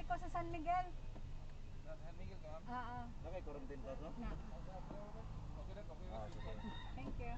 Ko sa San Miguel. San Miguel ka, ma'am? Oo. Okay, quarantine pass, no? Na. Okay na, okay na. Ah, sige. Thank you.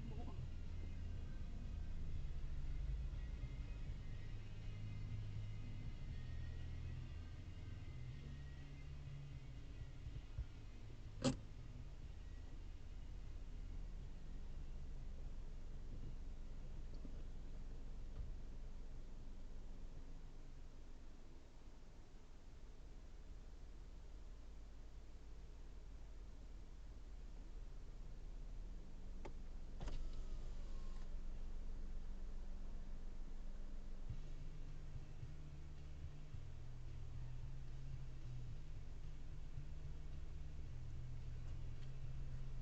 Sige, ma'am. Ma'am.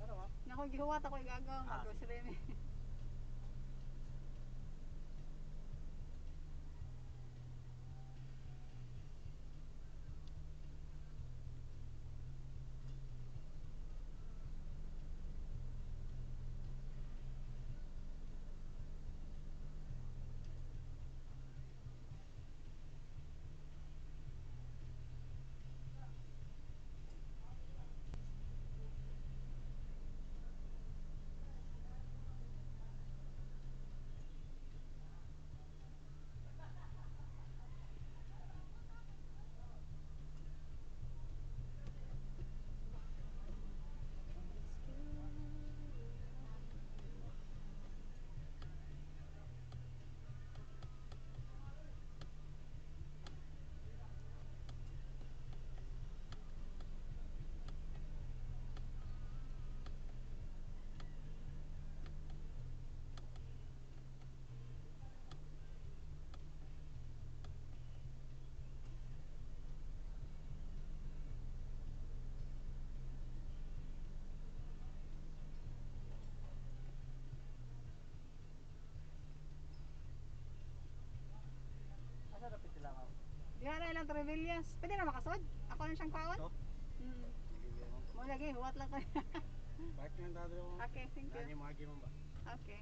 Ano, ma'am? Nako, gihuwat ako igagaw. Ah, Mag-grocery mi. Asa dapat sila, ma'am? Diha na ilang Trevillas. Pwede na makasod? Ako na siyang kwaon? Ito? Mm. Sige, ma'am. Mo lagi, huwat lang ko. Park lang tayo, ma'am. Okay, thank you. Lagi mga ma'am ba? Okay.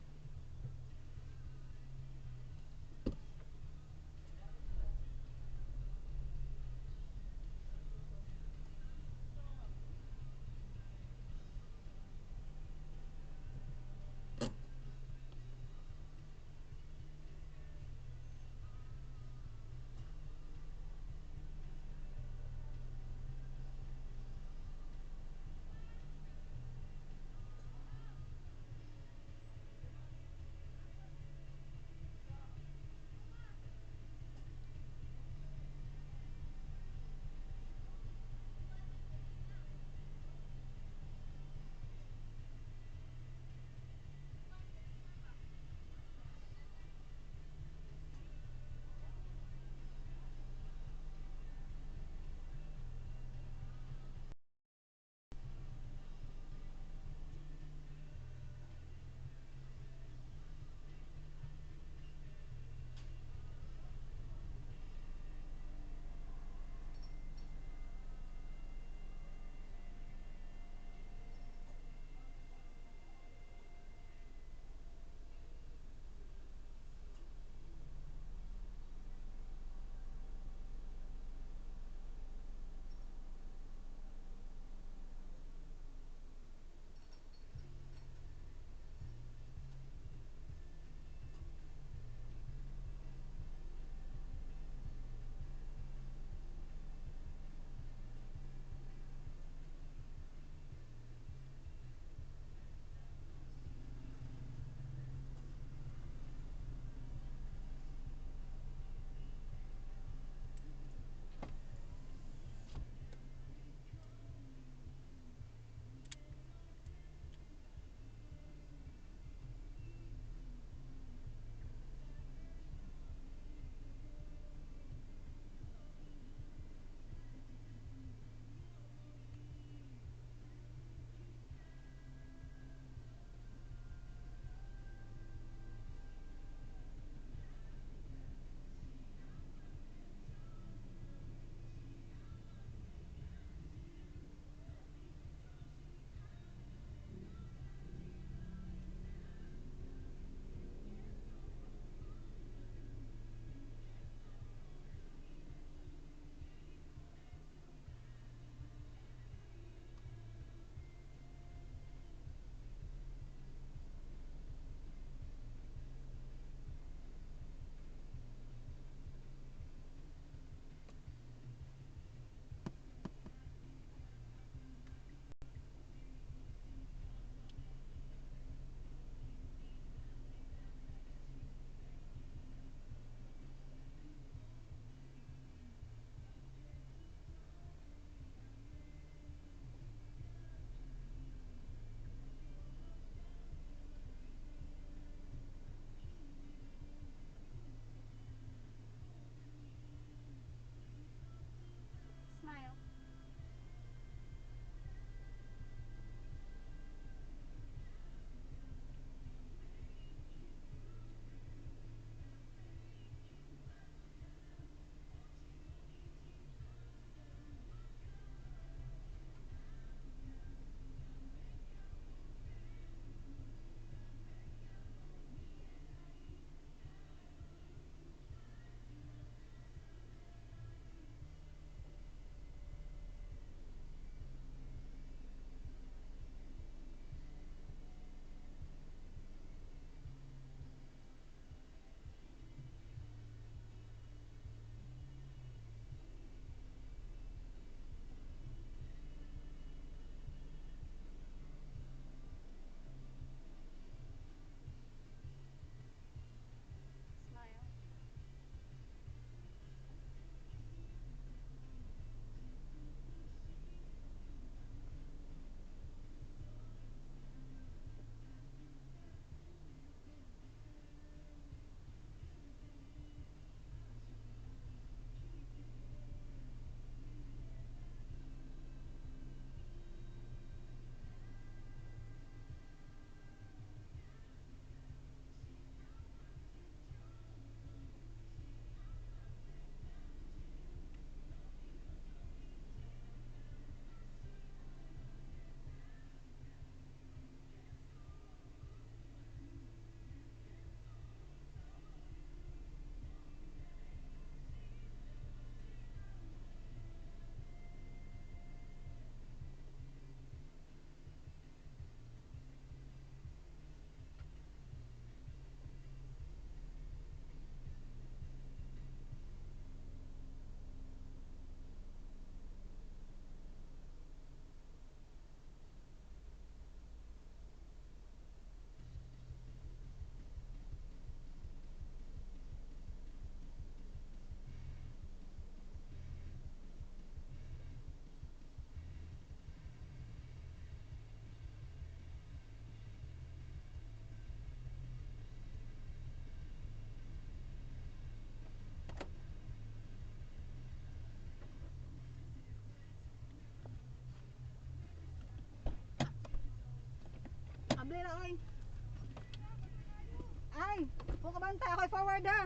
Kung kabantay, ako'y forward ha.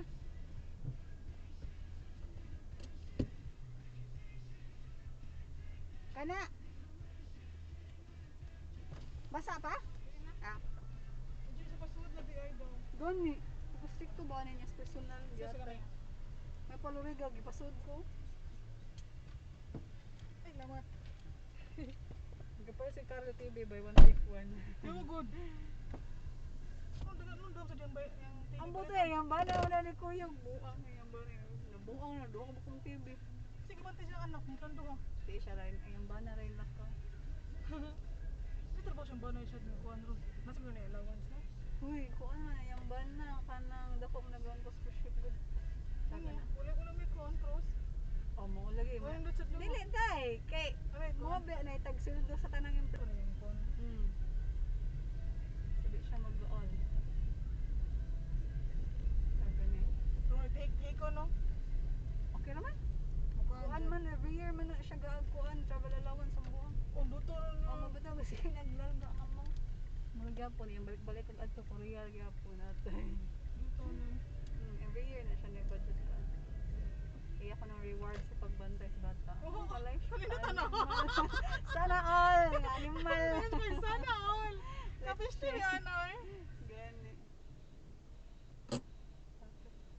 Kana. Basa pa? Ah. Diyan sa pasuod na di ay daw. Gani. Gusto ba niya personal Sa yata. kami. May paluriga, gipasod ko. Ay, lamat. Gapar si Carlo TV by one take one. Yo, good. Anong dagan nung daw sa diyan ba yung TV? Ang buto eh, yung bana wala ni Kuya. Buang eh, yung bana. Nabuang na, duha ka kong TV. Sige ba siya anak ni kan duha. Di siya rin, yung bana rin lang ko. May trabaho siyang banay siya ng kuan ro. Nasa mo na allowance na. Uy, kuan man, yung bana, kanang dako mo nagawan ko scholarship good. Sabi na. Wala ko na may kuan cross. Oh, mo lagi mo. Wala nindot sa dulo. Dili tay, kay Aray, mo kuan. ba na itagsuldo sa tanang Ano yung kuan? Sabi siya mag-on. Sabi niya. Pero take take ko no. Okay naman. Kuan Kuan man every year man na siya gaag kuan travel allowance ang buwan. Oh, luto na Oh, no. mabitaw kasi naglalga ka mo. Mura gyapon yung balik-balik kag adto Korea gyapon ate. Luto na. Every year na siya nag-budget ka. Kaya ako ng reward sa pagbantay sa bata. Oh, Kalay siya. kanina tanaw. Sana all! Animal! Sana all. Tapos siya ano eh. Gani.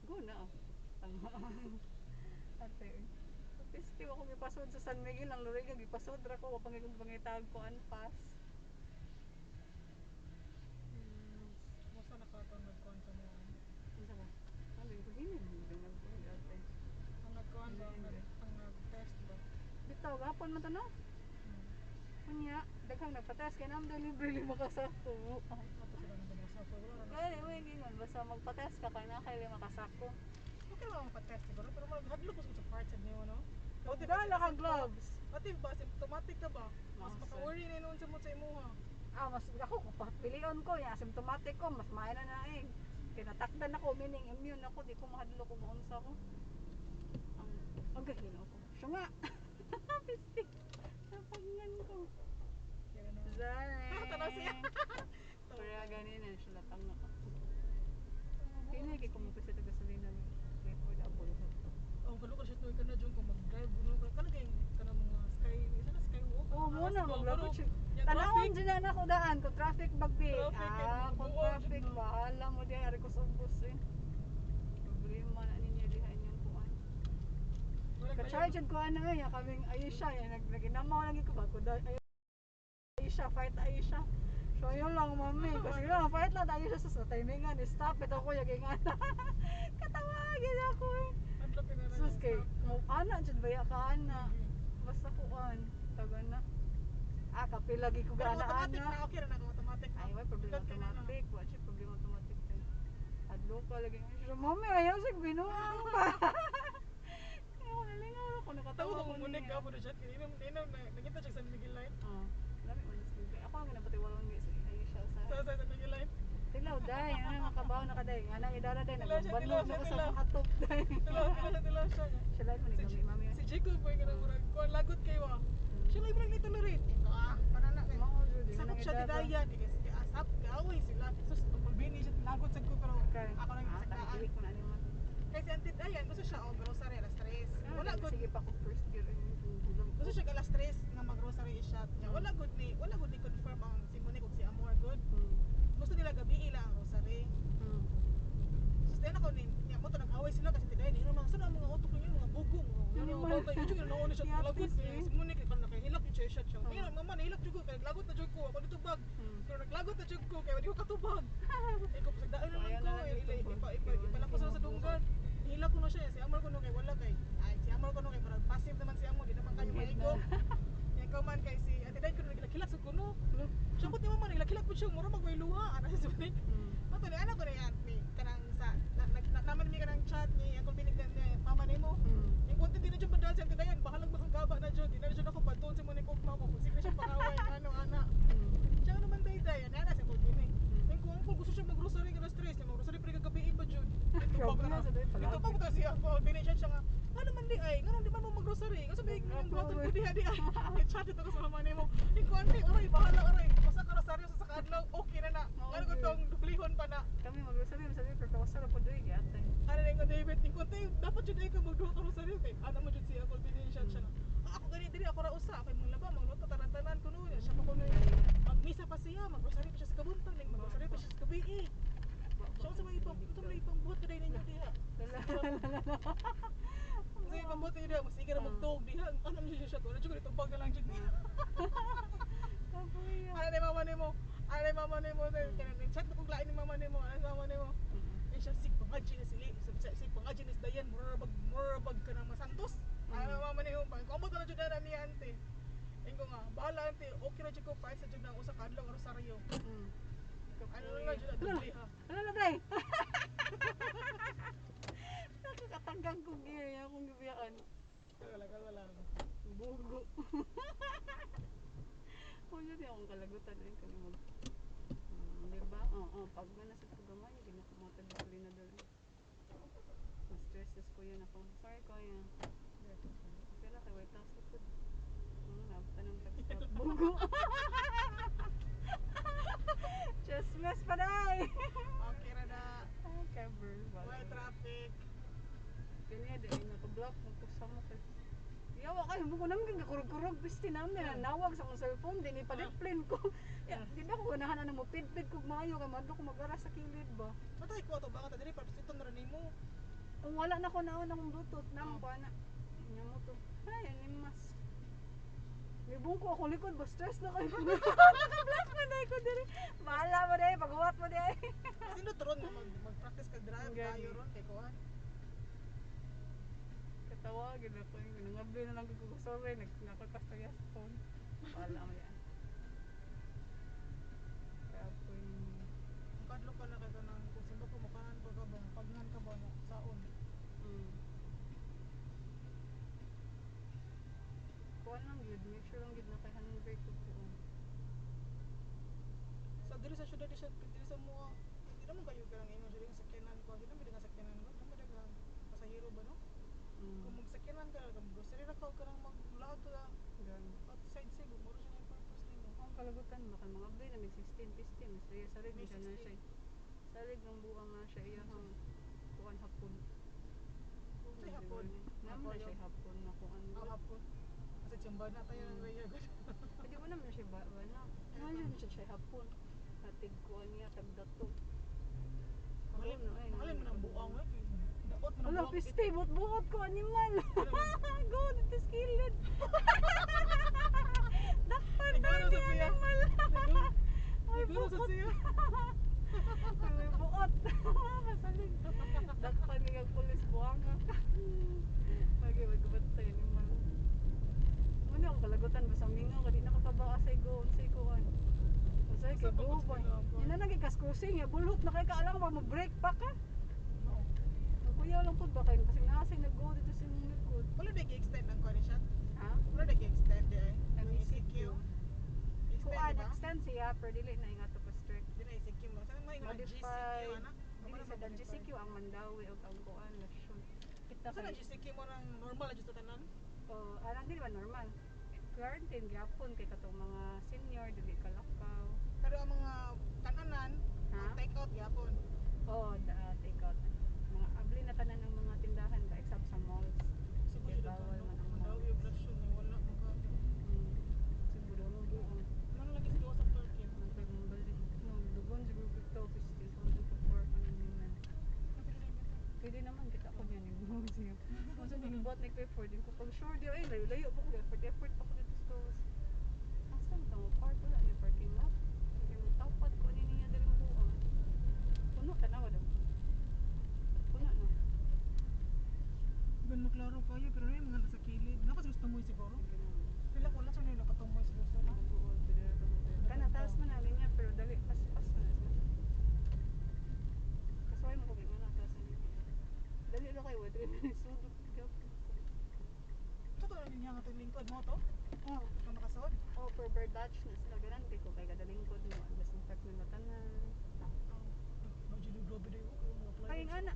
Go na oh. Tama. Ate. Pisti ako gipasod sa San Miguel ang Loriga gipasod ra ko wa pangitag pangitag ko an pass. Musa nakataon nagkuan sa mga. Unsa ba? Ano ko hindi nag ate. Ang nagkuan ba ang ang nag-test ba? Bitaw gapon man to no. Unya, daghang nagpatas kay nam libre lima ka sako. Ato sila nang sa wala na. Gani mo ingon basta magpatas ka kay na kay lima ka sako. Okay lang ang pa-test siguro pero maghadlok ko sa parts sa niyo no. Pati Dala ka gloves. Pati ba symptomatic ka ba? Mas Mao, sir. maka-worry na noon sa mo sa imuha. Ah, mas ako kung papilion ko, yung asymptomatic ko, mas maayo na na eh. Kinatakdan ako, meaning immune ako, di ko mahadlok kung maunsa ko. Ang gahin ako. Siya nga. Pistik. Napagngan ko. Kaya na. Sorry. Tanaw siya. Pero ganin na siya latang na. Kaya kay kumupo sa gasolina. Wait for the Apollo. Oh, kalo ka siya ka na dyan kung mag-drive no ka kana kay kana mga sky isa na skywalk. Oo, oh, muna maglabot siya. Yung Tanawon traffic. dyan na ako daan kung traffic bagbi. Traffic, eh, Ah, kung buo, traffic, dyan na. bahala mo diyan. Ari ko sa ubos eh. Problema na ninyo diha inyong kuan. Ka-charge ko ano eh, kaming Aisha, yan nag naginamaw lagi ko bago da Aisha, fight Aisha. So yun lang mami, kasi yun lang, fight lang Aisha sa timingan, stop ito ko yaging ana. Katawagin ako eh. Sus kay, mo ana jud ba ya ka ana? Basta kuan, taga na. Ah, kapil lagi ko Pero gana automatic ana. na okay ra na automatic na. Ay, way problema Dot kay na, no. automatic. Wa siya problema automatic. Eh. Adlo ka lagi. Siya, mami, ayaw siya binuang pa. Kaya ako nalingaw ako, nakatawa Tawo ko ko munig niya. ka po siya. Inom inom na nakita siya sa Miguel Line. Oo. Lami man sa Miguel. Ako ang ginapatiwalon nga sa Aisha sa. Sa sa Miguel Line. Tilaw day, ano makabaw na ka day. Nga na idara day, Tilaw siya, nagbanlog tilaw na siya, ko sa tilaw. mga atop day. Tilaw tilaw tilaw siya. Siya lang man Si ni mami. Si Jacob boy kana murag kuan lagot kay wa. Siya lang murag nitolerate. Ito ah, panana kay. Mao jud Sakop siya tidayan kay kasi asap kaaway sila. Sus pulbini siya lagot sad ko pero ako lang Ah, saktaan. dili ko na ani man. Kay si Auntie Dayan gusto siya og grocery alas 3. Wala Wala gud sige pa ko first year. gusto siya alas 3 nga mag-grocery siya. Nya wala gud ni confirm ang si Monique ug si Amor good. Gusto nila gabi ila ang grocery. Sus din ako ni nya mo to nag-away sila kasi Auntie Dayan ino mga sana ang mga utok ninyo mga bugong. Yung mga Animal. bata yun yung nauna siya Yatis, lagot eh. si Monique kan nakahilak yung siya siya. Oh. Ngayon mama nahilak jud ko kay naglagot na jud ko ako nitubag. Pero naglagot na jud ko kay di ko katubag. Eh ko pasagdaan na lang Ayaw ko na lang eh, yung ila- tubag. ipa ipa ipalakos na sa dunggan. Nihilak ko na siya si Amor ko no kay wala kay ay si Amor ko no kay parang passive naman si Amor di naman kayo Manghid maigo. Ikaw man kay si Ate Day ko nagilak-hilak sa kuno. Siya ko ti mama nagilak-hilak po siya mura magway luha ana si Monique. Mato ni ana ko ni aunt ni kanang sa na, na, na, naman mi kanang chat ni akong binigyan ni mama nimo. Yung konti din na dyan bandal si Ate Dayan, bahalag makagaba na dyan. Di na dyan ako padon si Monique ugma ko. Kung sige siya pangaway, ano, ana. Siya naman day day, ana sa konti ni. Yung kung uncle gusto siya mag-grocery ka na stress, mag-grocery pre kagabi pa dyan. Ito Grabe na. na sa day, Ito pa ko si ako, binay siya siya nga. Ano man di ay, ngano di man mo mag-grocery? Kasi may yung buhaton ko diha di ay. Chat ito ko sa mama nimo. Yung konti, oray, bahala oray. Usa ka rosaryo sa kaadlaw, okay na na. Oo, Ngano ko gyud. tong dublihon pa na. Kami mag-grocery, sabi pero kawasa ra po Kasi pambot niya, mas sige ra magtuog diha. Ano na siya ko? Ano jud tubag na lang jud niya. Kabuya. Ano ni mama nimo? Ano ni mama nimo? Kanang chat ko lain ni mama nimo. Ano ni mama nimo? Eh siya sig pangadji na sili. Sig pangadji ni Dayan mura bag ka ng masantos. Ano ni mama nimo? Pang na jud na niya ante. Ingo nga, bahala ante, okay ra jud ko pa sa jud ng usa ka adlaw nga rosaryo. Ano na jud adto ha. Ano na day? Nakakatanggang kong gear yan akong gibiyaan. Wala wala. Bugo. Wala di akong kalagutan ay kani mag di ba? Oo, pag na nasa pagamay, hindi na kumatag na dala. Ma-stress sa kuya na ko. Sorry kuya. Okay lang kay White House likod. Naabutan ng tag-stop. Bugo. Chismis pa day. Okay ra na. Ah, cover. Why traffic? Kanya dahil naka-block mo ko sa mo kay. Yawa kayo mo ko namin gakurog-kurog pisti namin na nawag sa akong cellphone din ipadiplen ko. Ya, di ba ko ganahan na mo pidpid kog maayo kay madlo ko mag-ara sa kilid ba. Matay ko ato ba ka diri para ito na nimo. Kung wala na ko naon akong Bluetooth na ko ana. Nya mo to. Ay, animas. May ko ako likod ba stress na kayo. Naka-block man dai ko diri. Bahala mo dai paghuwat mo dai. Sino to ron mag mag-practice ka drive Ang gani. tayo ron kay kuan. Katawa gid ako yung nangabli na lang ko sorry nagnakalpas tayo sa phone. Bahala mo yan. Kapoy ninyo. Kadlo ka na kay kanang kung sino ko mukanan pa ka ba pagnan ka ba na saon. Kuan lang gyud, make sure lang gyud na kay handbrake ko po. Sa diri sa syudad diri sa diri sa mua. Hindi naman kayo kanang ingon siya nga sakyanan ko. Hindi naman nga sakyanan ko. Naman daghang pasahero ba no? Kung magsakyanan ka kang grocery ra ka o kanang maglaot ka Gan. outside sa muro siya na yung purpose nimo. Ang kalagutan baka mga bay na may 16 15 mas iya salig May siya na 16. siya. Salig ng buwang nga siya iya hang kuan hapon. Say hapon. Naman na siya hapon na kuan. Ang hapon. Kasi tsamba na tayo ng raya gud. Pwede mo naman siya ba na. Naman siya hapon. Hatig kuan niya tagdato. Mahalin Ano, ay, mahalin mo ng buang eh. Daot mo ng Wala, buang. piste, buot-buot ko, animal. Go, dito sa kilid. Dakpan Nagano tayo sa ni siya. animal. Ay, Nagano sa buot. siya. Ay, buot. Masalig. Dakpan nga pulis buwanga. Lagi, magbantay animal. Muna akong kalagutan ba sa mingaw, kadi nakakabaka sa go, unsay kuan. Unsay kay Sa go pagod pa. sila, kuan. Yan na lagi kas crossing, ya bulhot na kay kaalam ba mo break pa ka. No. Ang kuya lang pud ba kayo kasi nasa nag-go dito sa imong likod. Wala na gi-extend ang kuan siya. Ha? Wala na gi-extend di ay. Ang Ang ECQ. ECQ. Extend Kuan di ba? extend siya pero dili na ingato pa strict. Di na ECQ mo. Sana may nga GCQ Modified. ana. Dili sa dan GCQ ang Mandawi ug ang kuan Lasyon. Kita Sa na kay GCQ mo nang normal na jud sa tanan. oh, arang dili ba normal. Quarantine gyapon kay katong mga senior dili kalakaw. Pero ang mga kananan, Ha? ang take out gyapon. Oh, da, take out. Mga abli na tanan ng mga tindahan ba except sa malls. Cebu Kay jud bawal ano, man ang Mandawi malls. ug Lasyon ni wala man ka. Siguro mo buong Ano lagi sa gawa sa parking? ang pagbalik. No, dugon siguro kita piste sa ko park ano nila. Pwede naman kita ko niyan yung siya. Kung sa buhat ni Clifford, din ko pag sure di ay layo layo pa ko effort effort pa ko dito sa gawas. Asa man tamo park wala ni parking lot. Kay mo tapat ko ni niya diri buong. Puno tanawa daw. Puno na. Ganun klaro kayo pero na yung mga nasa kilid. Napas gusto mo siguro. Pila ko lang sa nila nakatumoy siguro sa Kana taas man na linya pero dali pas pas man na sila. Kasuway mo ko nga na taas na linya. Dali ra kayo 3 minutes sudot gyapon ko. Ito to na niya nga itong lingkod mo to. Oh. Nga makasod. Oh, per bird batch na sila. Ganan kay ko kay kada lingkod mo. Disinfect na tanan. No, jud grabe dayo ko mga apply. Kay nga na.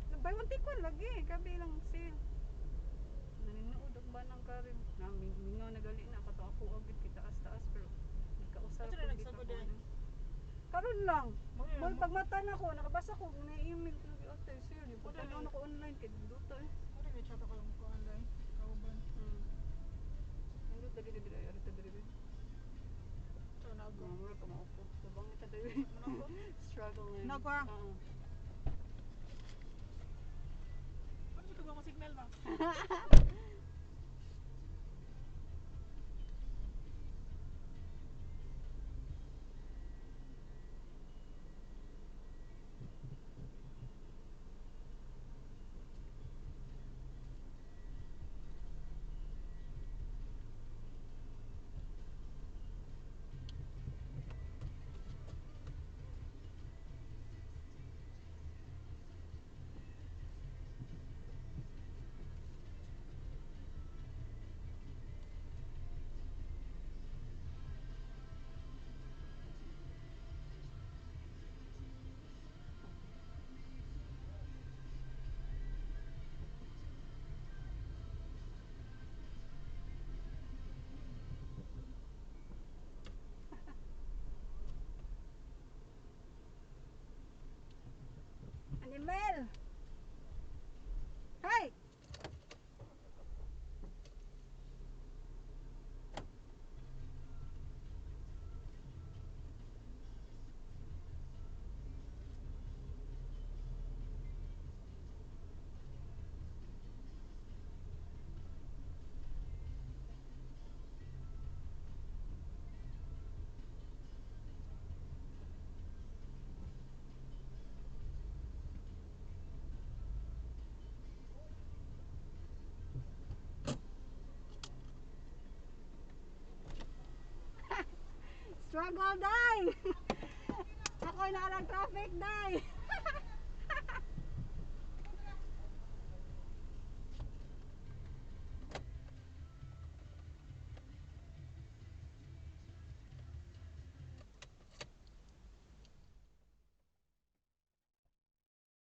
Eh, buy one take one lagi. Kabi lang sale. Naninood og banang karim. Na mingaw na gali na kato ako agad kita taas pero nagkausap Asa na nagsagod eh? Karon lang. Mo Mo pagmata na ko, nakabasa ko na email ko nag ate sir, ni Wala pagtanaw na. na ko online kay duta eh. Mo rin chat ako yung kuan dai. Kauban. Nindot lagi diri ay arita diri. So na Mga go. mura ka maupo. Tabang ita diri. Mo na ko. Struggle na. Nagwa. Oo. Ano mo signal ba? Animal! Hey! Struggle, day! Ako na lang traffic, day!